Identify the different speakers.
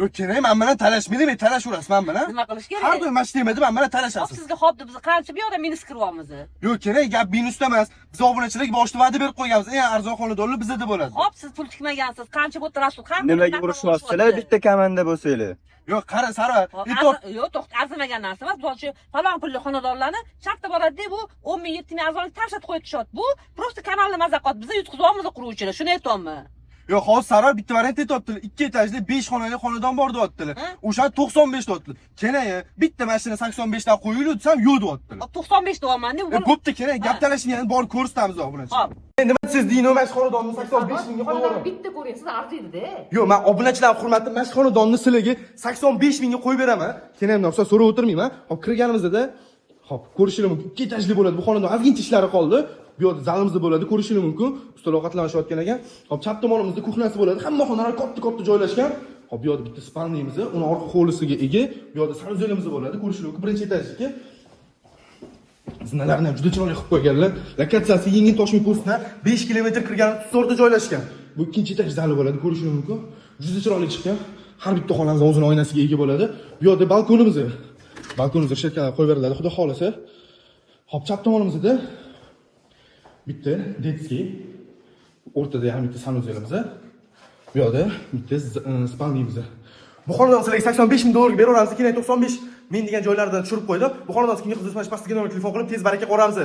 Speaker 1: Yo'q, kerak, man bilan talashmaydi, men talashaverasiz man bilan.
Speaker 2: Nima qilish kerak?
Speaker 1: Har doim mana shu temada man bilan
Speaker 2: Hop,
Speaker 1: talashasiz.
Speaker 2: sizga hop deb, biz qancha bu yoqda minus kiryapmiz.
Speaker 1: Yo'q, kerak, gap minusda emas. Biz obunachilarga boshida va'da berib qo'yganmiz. Eng arzon xonadonlar bizada bo'ladi.
Speaker 2: Hop, siz pul tikmagansiz. Qancha bu yerda расход? Hamma
Speaker 3: Nimaga urushyapsizlar? Bitta komanda bo'lsanglar.
Speaker 1: Yo'q, qara, Sarvar,
Speaker 2: Hop,
Speaker 1: e'tibor
Speaker 2: yo'q, to'xta, arzimagan narsa emas. Misol uchun, falon pulli xonadonlarni shartta boradi-da, bu 10 ming, 7 ming arzonlik tashlatib qo'yib tushyapti. Bu просто kanalni maza qilyapti. Biz yutqizyapmiz quruvchilar, shuni aytyapman.
Speaker 1: Yo'q, hozir Sarvar bitta variant aytyaptilar. Ikki etajli 5 xonali xonadon bor deyaptilar.
Speaker 2: Ha?
Speaker 1: O'shani 95 deyaptilar. Kerak, bitta mashina 85 dan qo'yildi desam, yo'q deyaptilar.
Speaker 2: Hop, 95 deyapman-da.
Speaker 1: E, bo'pti, kerak, gap talashmayani borib ko'rsatamiz obunachi.
Speaker 2: Hop.
Speaker 1: Nima siz deyni, mana shu xonadonni 85 mingga qo'yib
Speaker 2: Xonadonni
Speaker 1: yuboraman.
Speaker 2: bitta ko'ring, siz arziydi-da.
Speaker 1: Yo'q, men obunachilar hurmati mana shu xonadonni sizlarga 85 mingga qo'yib beraman. Keyin ham narsa so'rab o'tirmayman. Hop, kirganimizda, hop, ko'rishingiz mumkin. Ikki etajli bo'ladi bu xonadon. Ozgincha ishlari qoldi. Bu yerda zalimizda bo'ladi, ko'rishingiz mumkin. Ustol ovqatlanishayotgan ekan. Hop, chap tomonimizda кухня si bo'ladi. Hamma xonalar katta-katta joylashgan. Hop, bu yerda bitta спальный miz, uni orqa hovlisiga ega. Bu yerda санузел imiz bo'ladi, ko'rishingiz mumkin. Birinchi etajniki. Zinalarni ham juda chiroyli qilib qo'yganlar. Lokatsiyasi Yengil Toshmi postidan 5 kilometr kirgan to'rda joylashgan. Bu ikkinchi etaj zali bo'ladi, ko'rishingiz mumkin. Juda chiroyli chiqqan. Har bitta xonamiz o'zini oynasiga ega bo'ladi. Bu yerda balkonimiz. Balkonimizga решётка lar qo'yib beriladi, xudo xolasa. Hop, chap tomonimizda bitta детский, o'rtada ham bitta санузел imiz. Bu yoqda bitta спальный miz. Bu xonadon sizlarga 85 ming dollarga beraveramiz, keyin 95 ming degan joylardan tushirib qo'ydi. Bu xonadon kimga qiziqsa, pastdagi nomerga telefon qilib, tez baraka qilamiz.